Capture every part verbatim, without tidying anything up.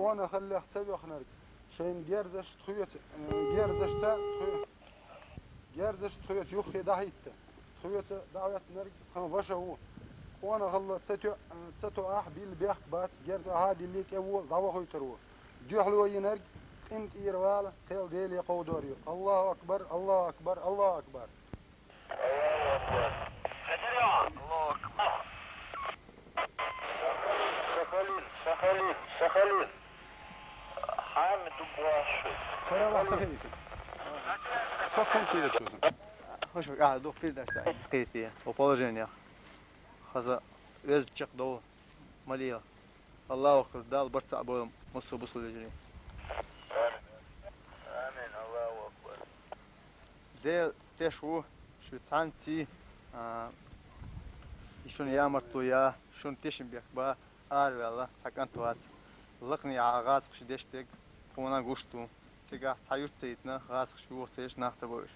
Къонахаллех ца вехнарг, шайн герзаш тхоьца, э, герзашца тхоьца, герзаш тхоьца юххе дӀахӀитта, тхоьца дӀахӀоьттинарг тхан ваша ву. Къонахалла ца тоъ-, ца тоъахь билла бехк бац, герз ахьа а дилле, тӀе вола дӀавахуьйтур ву. Дуьхьало йинарг къинтӀера вала, кхел Деле кховдор ю. Аллаху акбар, Аллаху акбар, Аллаху акбар. Сахалин, Сахалин, Сахалин. Хьамид Башев. Хош, а, дух передача, да, кхетий, по положению. Хаза веза чекхдовла, молила. Аллаху акбар, Дала барт цхьаъ бойла массо а бусалба вежарий. Амин, Аллаху акбар. Дела теш ву, шу цхьаьнцций, а, и шуна ямартло я, шуна тешнабехк ба, араваьлла цхьа кӀант вац. Лакхане Ӏа гӀазкхаша деш дерг тхона гуш ду. Цигахь цхьа юрт ца йитина, гӀазкхаша юха ца еш нах ца бо уьш.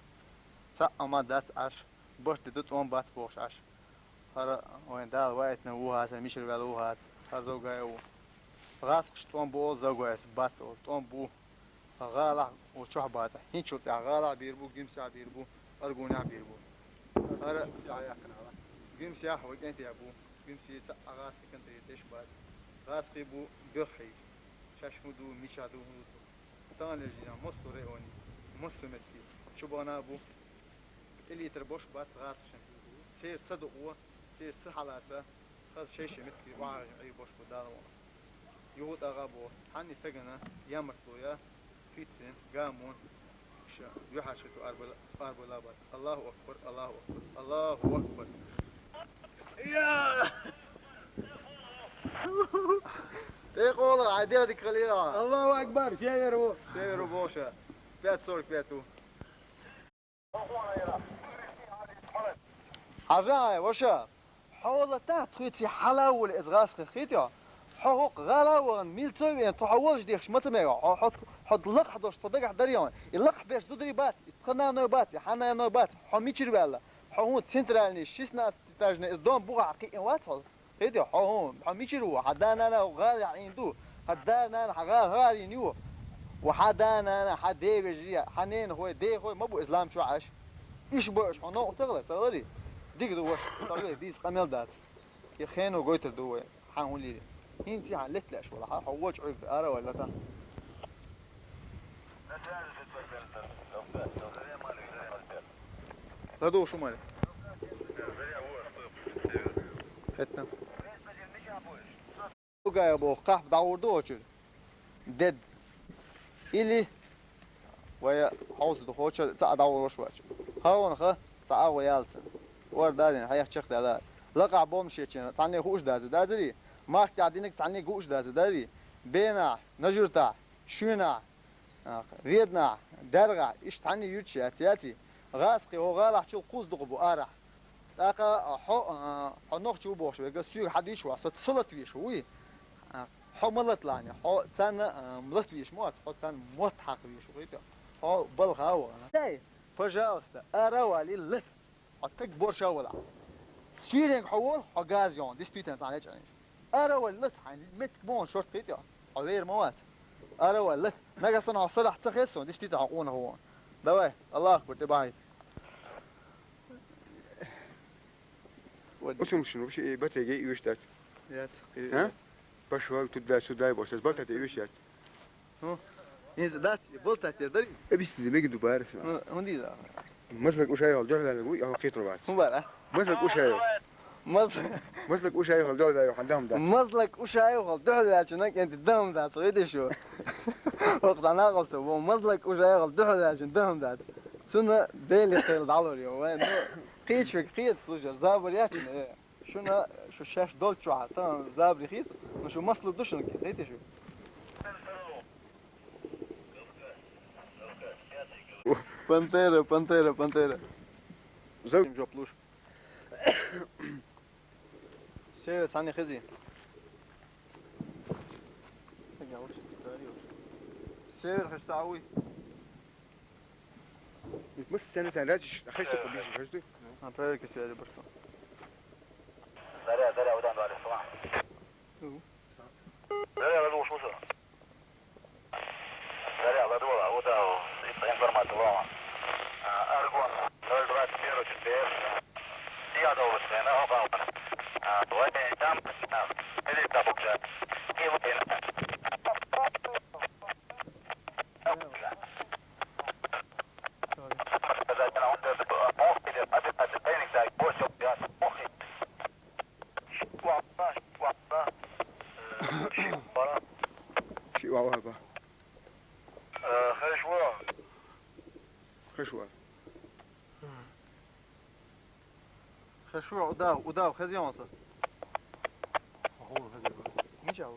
Цхьа а ма дац Ӏаш, барт де ду, тӀом бац бохуш Ӏаш. ХӀара вайн Дала ваийтина ву хьацар, мичара ваьлла ву хьаца, хӀара Завгаев ву. ГӀазкхаша тӀом бу олу Завгаевс, бац олу, тӀом бу. ГӀалахь ву чохь бацахь, хӀинцул тӀаьхьа гӀалахь бийр бу, Гуьмсехь бийр бу, Аргунехь бийр бу. ХӀара Гуьмсехь вай кӀентехь бу, Гуьмсе цхьа а гӀазкхи кӀант тӀе теш бац. ГӀазкхи бу боьххьий, шаьш хӀун ду, мичахь ду, хӀун ду. Тахана лежина, массо а районе, массо а метте, чу бахана а бу. ТӀелетар бош бац гӀазкхашна. Церан са дукъо, церан са хьалаца, хаза шай-шай меттиге охьагӀаьжна Ӏийр бош бу Дала вон. Юха тӀагӀа боху, хьанна стагана ямартло я, фитнен, гамон, ша, юьхьӀаьржа хи ту арбала, арбала бац. Аллаху акбар, Аллаху акбар, Аллаху акбар. Я! ТӀе къола, хьайн дегӀ дика хилийла. Аллаху акбар, север ву. Север ву боху ша. Пять сорок пять ву. Хьажа, хьай, ваша, хьо валла тӀаккха тхоьца хьала а волий иза гӀазкхи хетий хьо? Хьо хӀокху гӀала а вахана, милцо а веана, тхо хьо волуш дехаш ма ца мега хьо, хьо, хьо, хьо лакхахь долуш тхо дагахь дарий хьуна? И лакхахь берш зударий бац, и тхан наной бац, и хьан наной бац, хьо мичара ваьлла? Хьо хӀун центральный, шестнадцатиэтажный иза дом бухахь кхиъна вац хьо? Хетий хьо хӀун? Хьо мичара ву? Хьан да-нана гӀалахь Ӏийна ду? Хьан да-нана хьан гӀала хӀарийна ю? Ва хьан да-нана, хьан ден вежарий, хьан ненахой, дехой ма бу иза лам чохь Ӏаш. Уьш бу аша хьо новкъа ца хилар, ца хиларий? Дика ду ваша, ца хиларий, дийца къамел дац. И хено гойтур ду вай, хьан хӀун лийри. ХӀинца хьан летта лаьаш вала, хьан хьо вочу Ӏуьйга ара вай лата. ЛадугӀу шу мара. Хеттам. Угая боху, кхахьба дӀагӀур ду оцуьра? Дед. Или вай хьовса ду, хӀокху цхьаъ дӀагӀур ваша вац. ХӀокхунах цхьа агӀо яьлла цунна. Ор дадина, хьех чекхдаьлла. Лакхахь бомбанаш ечу цхьанне хууш дац, дацарий? Махкахь динарг цхьанне гууш дац, дарий? Бенахь, Нажуртахь, Шуьнахь, а, Веданахь, ДаьргӀахь, иштта цхьанне юьрташ яц, яций? ГӀазкхий хӀокху гӀалахьчул кхузза дукха бу арахь. ТӀаккха хьо, а, хьо нохчи ву бохуш верг, соьга хьан дуьйцуш ву, со ца латавеш ву, вуй? А, хьо ма латалахьне, хьо царна, а, латавеш ма вац, хьо царна мотт хьакха веш ву, хетий хьо? Хьо балха а вахана. Эй, пожалуйста, ара а валий, лата. Хьо стаг борша а валахь. Суьйренга хьо волу, хьо газа йогӀун, действительно, цхьа лечкъинаш. Ара а валий, лата, хьайн меттиг ма вон шорта, хетий хьо? Хьо вер ма вац. Ара а валий, лата. Нагахь санна хьо сарахь ца хеза суна, действительно, хьо къонах ву. Давай, Аллаху акбар, тӀе бахьий. Усумшин вообще батарея оьшуш дац. Яц. А? Пошёл туда-сюда, бо, сейчас балтата оьшуш яц. Ну, иза дац, и балтата тера дарий? Объясни, мега ду бара. Ну, хӀун дийла? Мазлак Ушаев дуьхьал ваьлларг ву, я кхетар вац. ХӀун бара? Мазлак Ушаев. Маз- Мазлак Ушаев дуьхьал ваьлларг хьан дахам дац. Мазлак Ушаев дуьхьал ваьллачунна кӀентий дахам дац, видишь шу? ХӀокху дӀа накъоста, вон Мазлак Ушаев дуьхьал ваьллачунна дахам дац. Цунна Деле кхел дӀалур ю, вай, ну, кхечвиг кхета, слушай, забар яц шуна, э. Шуна, шу шаьш долччохь тахана забаре хийца, ну шу масло ду шуна, хийтий шу? Пантера, пантера, пантера. Зав- жоп луш. Север цхьанне хези. Север хаш цхьа вуй. Мис сцена цан рач хаш ту кубиш хаш ту. А, проверка связи просто. Заря, заря, удан дали сама. Заря, разу шуша. Формат лома. А, Аргон, ноль двадцать первый четверг. Я долго стоял, на Обалман. А, Владимир, там, а, или там уже. И вот, и на. Сказать, она вот это была, а, помните, это, это, это, это, это, это, это, это, Ши ваъ, ши ваъ. Э, ши ваъ. Ши ваъ ба. Э, хеш ваъ. Хеш ваъ. Хеш ваъ, удав, удав, хезиён са. Аҳо, хезиён. Ничего.